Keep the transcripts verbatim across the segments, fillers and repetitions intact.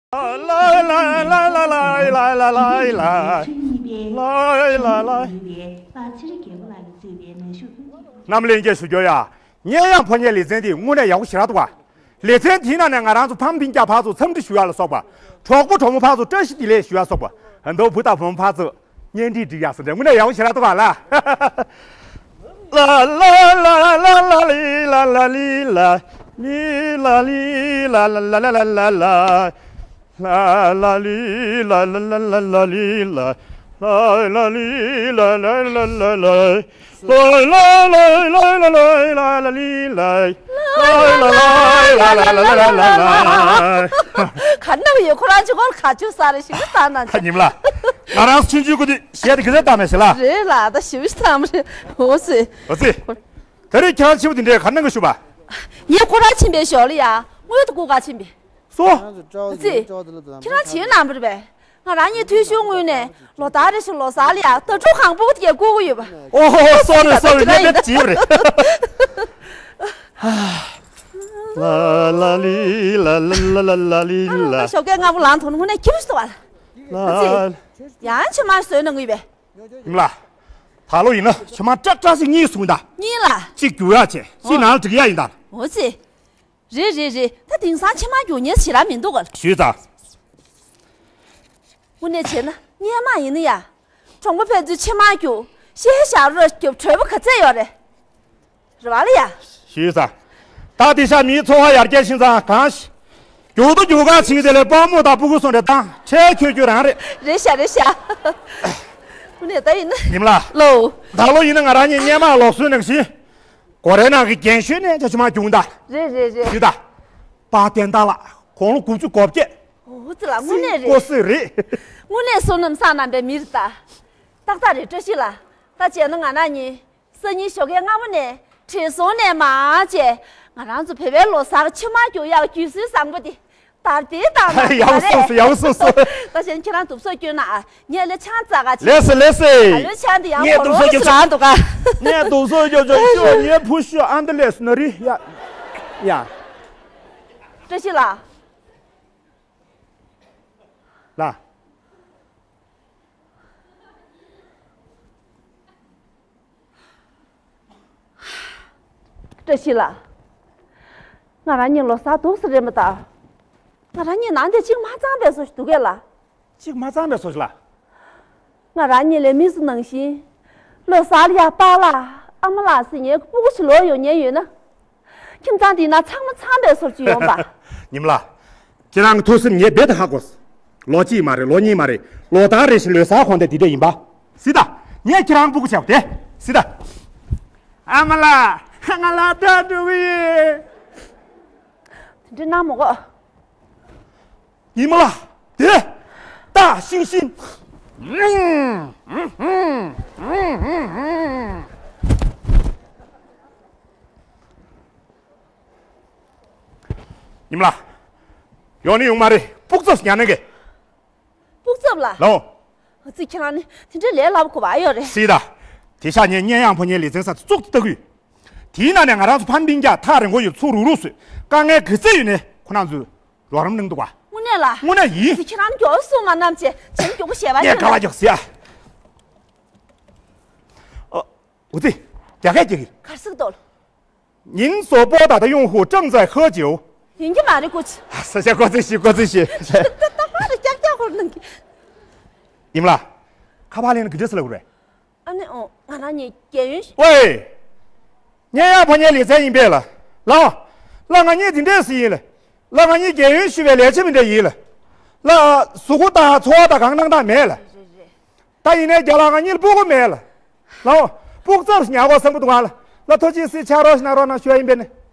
རྣམ་ལྷན་རྒྱས་ཞུ་རྒྱུ་ཡ། སྙན་དབྱངས་ཕོ་ཉའི་ལེ་ཚན་འདི་དངོས་གནས་ཡག་པོ་ཞེ་དྲག་འདུག་བ། ལེ་ཚན་དེའི་ནང་ནས་ང་རང་ཚོ་ཕམ་སྤུན་ཀྱག་ཕར་ཚུར་འཚམས་འདྲི་ཞུ་ཡ་ལ་སོགས་པ། གྲོགས་པོ་གྲོགས་མོ་ཕར་ཚུར་བཀྲ་ཤིས་བདེ་ལེགས་ཞུ་ཡ་སོགས་པ། མདོ་བུ་དང་བུ་མོ་ཕར་ཚུར་གཉེན་སྒྲིག་སྒྲིག་ཡ་སོགས་འདྲ་དངོས་གནས་ཡག་པོ་ཞེ་དྲག་འདུག་བ་ལ། ལ་ལ་ལ་ལ་ལ་ལ་ལི་ལ་ལ་ལི་ལ། ལི་ལ་ལི་ལ་ལ་ལ་ལ་ལ་ལ། ལ་ལ་ལི་ལ་ལ་ལ་ལ་ལ་ལི་ལ། ལ་ལ་ལི་ལ་ལ་ལ་ལ་ལ། ལ་ལ་ལ་ལ་ལ་ལ་ལ་ལི་ལ། ལ་ལ་ལ་ལ་ལ་ལ་ལ་ལ་ལ། ག་ནང་ཡོད་ཁོ་རང་ཅིག་གོ་ག་ཅུ་ས་རེ་ཞིག་ད་ན་ཁ་ཉིམ་ལ། ང་རང་ཆུང་ཆུང་གི་དུས་གཞས་དེ་གི་རེད་ད་མེད་ཞེ་ལ། རེད་ལ་ད་ཞིབ་ཞིབ་ཙམ་རེད། འོ་ཟེ། འོ་ཟེ། ད་རེས་ཁྱེད་རང་ཆེན་པོ་དེ་འདྲས་ག་ནང་གི་ཞུ་བ། ངས་ཁོ་རང་ཕྱིན་པའི་ཞོར་ལ་ཡ་དངུལ་དུ་སྐུ་ག་ཕྱིན་པས། སོ། ཙི། ཁྱེད་རང་བྱེད་ནམ་པར་བས། ང་རང་ཉིད་ཐུའུ་ཞུ་དངུལ་ནས་ལོ་ལྟར་རེ་བཞིན་ལོ་གསར་ལ་ཡ་ལྟ་གྲུ་གང་པོ་དེ་བསྐུར་གི་ཡོད་པ། ཨོ་ཧོ་ཧོ། སོ་རེ་སོ་རེ། ངས་མེད་བྱེད་པ་རེད། ལ་ལ་ལི་ལ་ལ་ལ་ལ་ལི་ལ། ཞོགས་ཀས་སྔ་པོ་ལངས་ཐོག་ནས་དངོས་གནས་ཁྱིམ་སུ་བར། ལ། ཙི། ཡང་ཕྱི་མ་བཟོས་ན་ངུས་པས། ཡིན་ལ། ད་ལོ་ཡིན་ན་ཕྱི་མ་ཀྲག་ཀྲག་ཞིག་གཉིས་བཟུང་ད། གཉིས་ལ། གཅིག་རྒྱུག་ཡག་བྱས། གཅིག་ནང་ལ་སྒྲིག་ཡག་ཡིན་ད། འོ་ཙི། རེད་རེད་རེད། ད་དེང་སང་ཕྱི་མ་རྒྱུག་ཉེན་ཞེ་དྲག་མི་འདུག་ག། ཞུས་ཙང་། དངོས་གནས་བྱས་ན་སྔོན་མ་ཡིན་ན་ཡ། གྲོང་པ་ཕན་ཚུན་ཕྱི་མ་རྒྱུག་ཤེས་བྱ་རོ་རྒྱུག་གྲོད་པ་ག་ཚད་ཡོད་རེད། རེད་བ་ལ་ཡ། ཞུས་ཙང་། ད་དེ་ཤ་མིའི་འཚོ་བ་ཡར་རྒྱས་ཕྱིན་ཙང་གང་ཞིག་རྒྱུག་ཏུ་རྒྱུག་ག་ཕྱིན་དེ་ལས་དཔའ་མོ་དང་སྤུ་གུ་སོང་རེད་དང་ཁྲལ་ཁྱོད་ཁྱོད་རང་རེད། རེད་ཤ་རེད་ཤ། དངོས་གནས་ད་ཡིན་ན། ཉིམ་ལ། ལོ། ད་ལོ་ཡིན་ན་ང་རང་གཉིས་སྔོན་མ་ལོག་སོན་ནང་བཞིན། སྒོ་རའི་ནང་གི་རྒན་ཤོས་ནས་ཅ་ཆུ་མ་རྒྱུག་ད། རེད་རེད་རེད། ཞུས་ད། པ་བསྟན་ད་ལ་དགུང་ལོ་དགུ་བཅུ་གོ་བརྒྱད། འོ་ཙི་ལ་དངོས་གནས་རེད། ཀོ་སི་རེད། དངོས་གནས་བསོད་ནམས་བསགས་གནང་པའི་མི་རེད་ད། ཏག་ཏག་རེད་བཀྲ་ཤིས་ལགས། ད་བྱས་ན་ང་རང་གཉིས་སང་ཉིན་ཞོགས་ཀས་སྔ་པོ་ནས་བྲེལ་ཟུང་ནས་མར་བྱས་ང་རང་ཚོ་བོད་པའི་ལོ་གསར་ཕྱི་མ་རྒྱུག་ཡག་རྒྱུགས་སྲོལ་བཟང་པོ་དེ་དར་དེ་དང་ཡག་པོ་སོང་སོང་ཡག་པོ་སོང་སོང་། ད་བྱས་ན་ཁྱེད་རང་དུབ་སོ་སྐྱོན་ན་ཨ། ངས་ལས་ཆང་ཙག་ག་ལེ་སེ་ལེ་སེ། ཨ་ལོའི་ཆང་དེ་ཡང་ངས་དུབ་སོ་སྐྱོན་ཆོག་ངས་དུབ་སོ་སྐྱོན་ཆོག་ཤོ་ངས་ཕུ་ཤོ་ཨན་དེ་ལེ་སི་ན་རི་ཡ་ཡ། བཀྲ་ཤིས་ལགས། ལ། བཀྲ་ཤིས་ལགས། ང་རང་གཉིས་ལོ་གསར་འདུག་སེ་རེད་མ་ད། ང་རང་གཉིས་ནང་དེ་གཅིག་མ་ཚང་པའི་བཟོ་ཞིག་འདུག་གས་ལ། གཅིག་མ་ཚང་པའི་བཟོ་ཞིག་ལ། ང་རང་གཉིས་ལས་མི་སུ་ནང་བཞིན། ལོ་གསར་ལ་ཡ་པཱ་ལགས་ཨ་མ་ལགས་ཟེར་ཉན་གྱི་སྤུ་གུ་ཞིག་ལོག་ཡོང་ཉན་ཡོད་ན། ཁྱིམ་ཚང་འདི་ན་ཚང་མ་ཚང་པའི་བཟོ་ཞིག་ཡོང་པ། ཉིམ་ལགས། ཁྱེད་རང་གི་ཐུགས་སེམས་ངས་རྦད་དེ་ཧ་གོ་སོང་། ལོ་གཅིག་མ་རེད་ལོ་གཉིས་མ་རེད་ལོ་ཟླ་རེ་བཞིན་ལོ་གསར་གོན་ཏེ་འདི་འདྲ་ཡིན་པ། སྲིད་ད། ངས་ཁྱེད་རང་སྤུ་གུ་བྱས་པ་དེ། སྲིད་ད། ཨ་མ་ལགས། ང་ལ་ལྟ་འགྲོ་གི་ཡིན། དེ་འདྲ་གནང་མ་དགོས། ཉི་མ་ལགས། དེ། ལྟ་ཤིང་ཤིང་། ཉི་མ་ལགས། ཡོང་ནི་ཡོང་མ་རེད། སྤུག་རྩབ་ཉར་ནི་གི། སྤུག་རྩབ་ལ། ལོ། ཨ་ཙི་ཁྱེད་རང་ནི་དེ་འདྲའི་ལས་སླ་པོ་གོ་བ་ཡོད་རེད། སྲིད་ད། དེ་ཤག་ངས་སྙན་དབྱངས་ཕོ་ཉའི་ལེ་ཚན་ས་ཚུགས་ཏུ་ལྟ་གི་ཡོད། དེའི་ནང་ནས་ང་རང་ཚོ་ཕམ་སྤུན་ཀྱག་ཐག་རིང་པོ་ཡོད་ཚུགས་རུག་རུག་བཟོས། དཀའ་ངལ་ག་ཚོད་ཡོད་ནའི་ཁོ་རང་ཚོས་རོགས་རམ་གནང་འདུག་ག། དངོས་གནས་ལ། དངོས་གནས་ཡིན། ཨ་ཙི་ཁྱེད་རང་མགྱོགས་སུ་མ་གནང་བྱས་བྱས་མགྱོགས་པོ་ཞལ་པར་ངས་ཁ་པར་རྒྱག་ཟེར་ཡ། ཨ། འུ་ཙི། རྒྱ་སྐད་རྒྱག་གི། གར་སོང་ལྟོས། 您所拨打的用户正在喝酒。 ཡིན་གྱི་མ་རེད་ཀོ་ཅི། ས་ཆ་ཀོ་ཙི་ཤི་ཀོ་ཙི་ཤི། ད་ད་མ་རེད་ཀྱག་ཀྱག་ཧོར་ནང་གི། ཉི་མ་ལགས། ཁ་པར་ལེན་ན་ག་འདྲས་སེ་ལབ་དགོས་རེད། ཨ་ནི་ཨོ་ང་རང་ཉིད་རྒན་ཡོལ་ཞུ། ཝེ། སྙན་དབྱངས་ཕོ་ཉའི་ལེ་ཚན་ཡིན་པས་ལ། ལགས། ལགས་ང་གཉིས་འདི་འདྲས་སེ་ཡིན་ལ། ལགས་ང་གཉིས་རྒན་ཡོལ་ཞུ་བའི་ལས་བྱེད་མི་འདྲ་ཡིན་ལ། ལགས་གཟུགས་པོ་དང་འཚོ་བ་དང་གང་གནང་སྟངས་མེད་ལ། ད་ཡིན་ནའི་རྒན་ལགས་ང་གཉིས་ལ་སྤུ་གུ་མེད་ལ། ལགས། སྤུག་རྩབ་ཉར་དགོས་བསམ་གི་འདུག་ང་ལ། ལགས་ཐུགས་རྗེ་ཆེ་ཕྱག་རོགས་ཤིག་གནང་རོགས་གནང་ཞུ་ཡ་ཡིན་པས་ནི།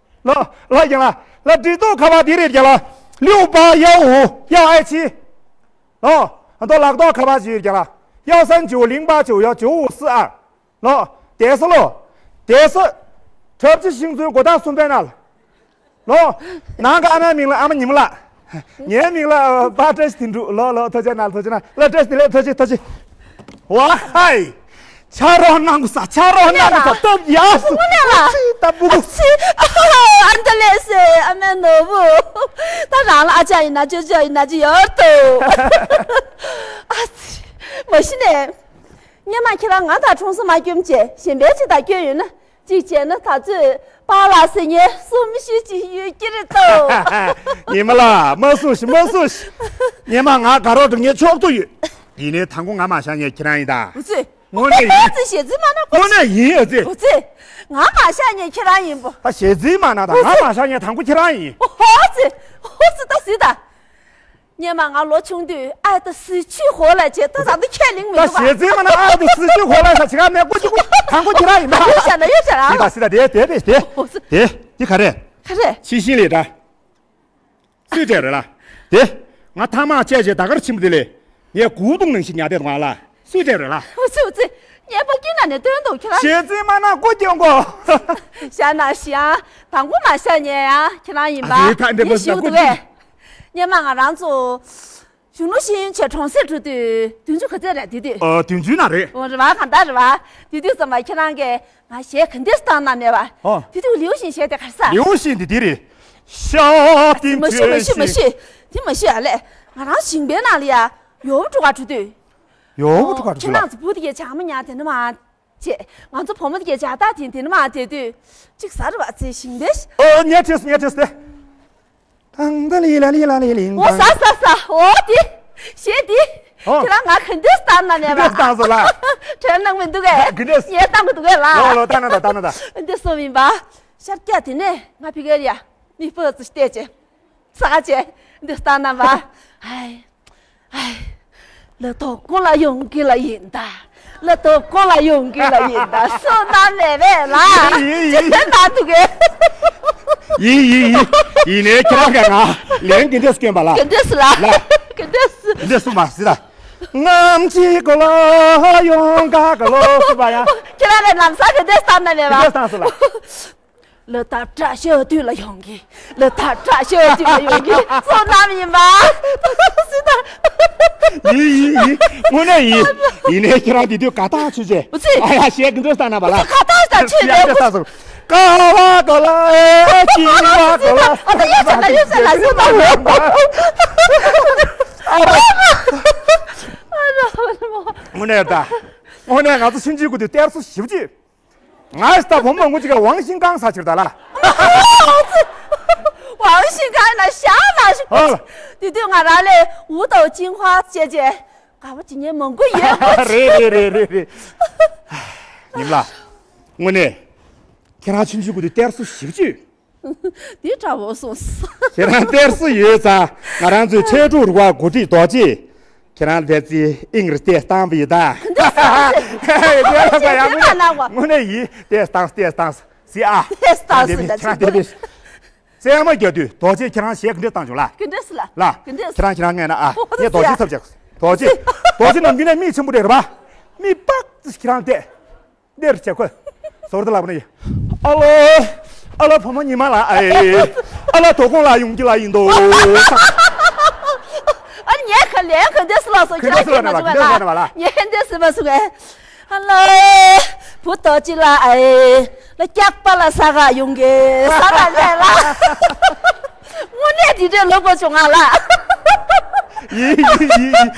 ལགས། ལགས་རྒན་ལགས། ལགས་འབྲི་དུས་ཁ་པར་འདི་རེད་རྒན་ལགས། 六八幺五幺二七། ལགས། ཨ་མདོ་ལག་ཐོག་ཁ་པར་ཅིག་ཡོད་རྒན་ལགས། 幺三九零八九幺九五四二། ལགས། བསྡད་ས་ལོ། བསྡད་ས། གྲབས་ཅི་ཤིང་ཚུན་སྒོ་ཐག་གསུམ་པའི་ནང་ལ། ལོ། ནང་གི་ཨ་མའི་མིང་ལ་ཨ་མ་ཉི་མ་ལགས། ངའི་མིང་ལ་ཨ། པ་བཀྲ་ཤིས་དོན་གྲུབ། ལོ་ལོ་ཐུགས་རྗེ་གནང་ཐུགས་རྗེ་གནང་། ལགས་བཀྲ་ཤིས་བདེ་ལེགས་ཐུགས་རྗེ་ཐུགས་རྗེ། ཝ་ཧའི། ཆ་རོགས་གནང་དགོས་ས། ཆ་རོགས་གནང་དགོས་ས། སྟབས་ཡག་སོང་། དངོས་གནས་ལ། ཨ་ཙི། ད་སྤུ་གུ། ཨ་ཙི། ཨ་ཧ། ཨ་འདྲ་ལས་སེ། ཨ་མའི་ནོར་བུ། ད་རང་ལ་ཨ་ཅག་ཡིན་ན་ཅོ་ཅོ་ཡིན་ན་ཅི་ཡོད་དོ། ཨ་ཙི། མ་གཞི་ནས། སྔོན་མ་ཁྱེད་རང་ང་དང་ཁྲོམ་ས་མ་སྐྱོམ་བྱས་གཞན་པའི་ཅིག་དང་སྐྱོན་ཡོད་ན། གཅིག་བྱས་ན་ད་ཚོད་པཱ་ལགས་ཟེར་མཁན་གསུམ་བཞི་ཅིག་ཡོད་ཀྱི་རེད་དོ། ཉི་མ་ལགས། མ་གསུངས་ཤིག་མ་གསུངས་ཤིག་སྔོན་མ་ང་དགའ་རོགས་འགྲོ་མཁན་ཕྱོགས་གཏོགས་ཡོད། ཡིན་ནའི་དང་པོ་ང་མ་བཞག་མཁན་ཁྱེད་རང་ཡིན་ད། འུ་ཚོས། དངོས་གནས་ཡིན། ཨ་ཙི། ཞེ་ཙི་མ་ན་ཀོ། དངོས་གནས་ཡིན། ཨ་ཙི། འུ་ཚོས། ང་མ་བཞག་མཁན་ཁྱེད་རང་ཡིན་པོ། ད་ཞེ་ཙི་མ་ན་ད། འུ་ཚོས། ང་མ་བཞག་མཁན་དང་པོ་ཁྱེད་རང་ཡིན། ཨོ་ཧོ། ཨ་ཙི། ཨོ་ཙི། ད་ཟི་ད། སྔོན་མ་ང་ལོ་ཆུང་དུས་ཨ་ད་སི་ཆུ་ཧོ་ལ་བྱས། ད་ད་འདི་ཁས་ལེན་མི་འདུག་ད་ཞེ་ཙི་མ་ན་ཨ་ད་སི་ཆུ་ཧོ་ལ་ས་ཆི་ག་མེད་ཀོ་ཅི་ཀོ་དང་ཀོ་ཁྱེད་རང་ཡིན་ད། ཡོད་ཤ་ན་ཡོད་ཤ་ན། དེ་ད་སི་ད་དེ་དེ་དེ་དེ་དེ་ག་རེ། ག་རེ། ཕྱི་ཤིང་ལས་འདྲ། སུས་སྤྲད་རེད་ལ། དེ། ང་ཐ་མག་བཅད་བྱས་ད་གར་ཕྱིན་པ་དེ་ལས། ངས་གུ་དུང་ནང་བཞིན་ཉལ་བསྡད་འདུག་ང་ལ། སུས་སྤྲད་རེད་ལ། འུ་ཚོས། འུ་ཚོས། ངས་པ་ཀི་ན་ནས་སྟོན་འདུག་ཁྱེད་རང་། ཞེ་ཙི་མ་ན་ཀོ་ཀྱོང་གོ། ཤ་ན་ཤ། དང་པོ་མ་ཤ་ཉལ་ཡ་ཁྱེད་རང་ཡིན་པ། ཨ་ཙི། ད་འདི་ངས་མ་ཤ་ཞུ་ཀོ་འདུག་གས། སྔོན་མ་ང་རང་ཚོ། གཞོན་ནུ་ཤེས་ཡོན་ཆེད་གྲོང་གསེབ་འགྲོ་དུས་བདུན་ཅུ་ག་ཚོད་རེད་དེ་དུས། ཨ། བདུན་ཅུ་ན་རེད། འོ་རེད་བ། གང་ལྟར་རེད་བ། དེ་དུས་ཙམ་པ་ཁྱེད་རང་གིས་ང་གཞས་ག་འདྲས་བཏང་ན་མེད་བ། ཨོ། དེ་དུས་ལིའུ་ཞིན་གཞས་དེ་ག་རེ་ཟ། ལིའུ་ཞིན་དེ་དེ་རེད། ཤ་དེ། མ་ཤི་མ་ཤི་མ་ཤི། དེ་མ་ཤི་ཨ་ལས། ང་རང་ཞིང་པའི་ནང་ལ་ཡ་ཡོ་བུ་ཀྲུ་ག་འགྲོ་དུས། ཡོ་བུ་ཀྲུ་ག་འགྲོ་དུས་ལ། ཁྱེད་རང་ཚོ་བུ་དེ་གའི་བྱ་མོ་ཉལ་དེ་ནི་མ། ཅེས། ང་ཚོ་བུ་མོ་དེ་གའི་བྱ་ཐག་དེ་དེ་ནི་མ་དེ་དུས། ཅིག་ཟ་རེད་བ་ཚེ་ཞིང་པའི། ཨོ། ངས་བྲིས་སོང་། ངས་བྲིས་སོང་དེ། དང་ད་ལི་ལ་ལི་ལ་ལི་ལིང་། འོ་ཟ་ཟ་ཟ། འོ་དེ། གཞས་དེ། ཨོ། ཁྱེད་རང་ང་ག་འདྲས་བཏང་ན་མེད་པ། ག་འདྲས་བཏང་སོང་ལ། དྲན་གནང་མི་འདུག་གས། ག་འདྲས། ངས་བཏང་གི་འདུག་གས་ལ། ལོ་ལོ་བཏང་ན་ད་བཏང་ན་ད། འདི་སོ་མིན་པ། ཤར་སྐྱ་དེ་ནས་ང་ཕི་གེར་ཡ། མི་སྤོ་ཙི་བལྟས་ཅེ། ས་ཅེ། འདི་བཏང་ན་མ། ཧའི། ཧའི། ལ་དོ་ཀོ་ལ་ཡོང་གི་ལ་ཡིན་ད། ལ་དོ་ཀོ་ལ་ཡོང་གི་ལ་ཡིན་ད། སོ་ན་ལེ་བེ་ལ། ཡིན་ཡིན་ཡིན། ཅི་ན་འདུག་གས། ཡིན་ཡིན་ཡིན། ཡིན་ནའི་ཁྱེད་རང་ག་ང་ལན་ག་འདྲས་སྐྱོན་པ་ལ། ག་འདྲས་ལ། ལ། ག་འདྲས། ག་འདྲས་སུ་མ་སི་ད། ངམ་ཅི་གོ་ལ་ཡོང་ག་ག་ལོ་སུ་བ་ཡ། ཁྱེད་རང་གི་ལམ་སང་ག་འདྲས་བཏང་ན་མེད་པ། ག་འདྲས་བཏང་སོང་ལ། ལ་དྭགས་བཀྲ་ཤིས་དུས་ལ་ཡོང་གི། ལ་དྭགས་བཀྲ་ཤིས་དུས་ལ་ཡོང་གི། བསོད་ནམས་ཡིན་པ། སི་ད། ཡིན་ཡིན་ཡིན། དངོས་གནས་ཡིན། ཡིན་ནའི་ཁྱེད་རང་དེ་དུས་དགའ་ཐག་ཆོད་ཅེ། འུ་ཚོས། ཨ་ཡ་གཞས་ག་འདྲས་བཏང་ན་བ་ལ། དགའ་ཐག་ཆོད་ཅེ། ཡ་དེ་ལྟ་སོང་། ཀ་བ་གོ་ལ་ཨེ་ཅི་བ་གོ་ལ། ཨ་ད་ཡོད་ཅེ་ན་ཡོད་ཅེ་ན་སུ་ད་ཡོད། ཨ་ད། དངོས་གནས་ད། དངོས་གནས་ང་ཚོ་ཆུང་ཆུང་གི་དུས་གཏེར་སྲོལ་ཞེ་པོ་ཅིག་ང་ལྟ་བུ་མོ་ངུ་ཅིག་ཝང་ཤིན་ཀང་ས་ཕྱིར་ད་ལ། ཝང་ཤིན་ཀང་ན་ཤ་ན་ཤི། ཨ། དེ་དུས་ང་རང་ལས་ཝུ་ཏའོ་ཅིན་ཧྭ་བྱས་བྱས་དགའ་པོ་བྱེད་མཁན་མང་པོ་ཡོད། རེད་རེད་རེད་རེད་རེད། ཉིམ་ལགས། དངོས་གནས། ཁྱེད་རང་ཆུང་ཆུང་གི་དུས་གཏེར་སྲོལ་ཞེ་པོ་ཅིག་འདི་འདྲ་བོ་སོང་། ཁྱེད་རང་གཏེར་སྲོལ་ཡོད་ཙང་ང་རང་ཚོའི་ཆོས་དྲུག་རུ་བ་འགོ་ཁྲིད་རྡོ་རྗེ། ཁྱེད་རང་དེ་ཚེ་ཨིང་རི་ཏེ་སྟངས་པ་ཡིན་ད། དེ་ལ་ཡང་དངོས་གནས་ཡིན་ཏེ་སྟངས་ཏེ་སྟངས་སི་ཨ། ཏེ་སྟངས་སི་ད་ཁྱེད་རང་དེ་བས། རྩེད་མོ་རྒྱག་དུས་རྡོ་རྗེ་ཁྱེད་རང་གཞས་ག་འདྲས་བཏང་བྱུང་ལ། ག་འདྲས་སི་ལ། ལ། ག་འདྲས་སི། ཁྱེད་རང་ཁྱེད་རང་ངས་ན་ཨ། ངས་རྡོ་རྗེ་ཚབ་བྱས། རྡོ་རྗེ། རྡོ་རྗེ་ནམ་རྒྱུན་ནས་མིག་ཆེན་པོ་རེད་ར་བ། མིག་པག་ཏི་ཁྱེད་རང་བལྟས། འདིར་བྱེད་ཁོས། ཟོར་དུ་ལབ་ནས། ཨ་ལོ། ཨ་ལོ་བུ་མོ་ཉི་མ་ལ་ཨེ། ཨ་ལོ་དོ་དགོང་ལ་ཡོང་གི་ལ་ཡིན་དོ། ཨ་ངས་ག་ལན་ག་འདྲས་སི་ལ་སོ་ཁྱེད་རང་ག་འདྲས་སི་ལ་ན་བ་ལ། ངས་འདྲས་སི་མ་སུ་གས། ཨ་ལོ། བུ་དོ་ཅི་ལ་ཨེ། ལ་སྐྱག་པ་ལ་ས་ག་ཡོང་གི་ས་ག་ལས་ལ། དངོས་གནས་དེ་འདྲའི་ལོ་པོ་བྱུང་ང་ལ། ཡིན་ཡིན་ཡིན་ཡིན།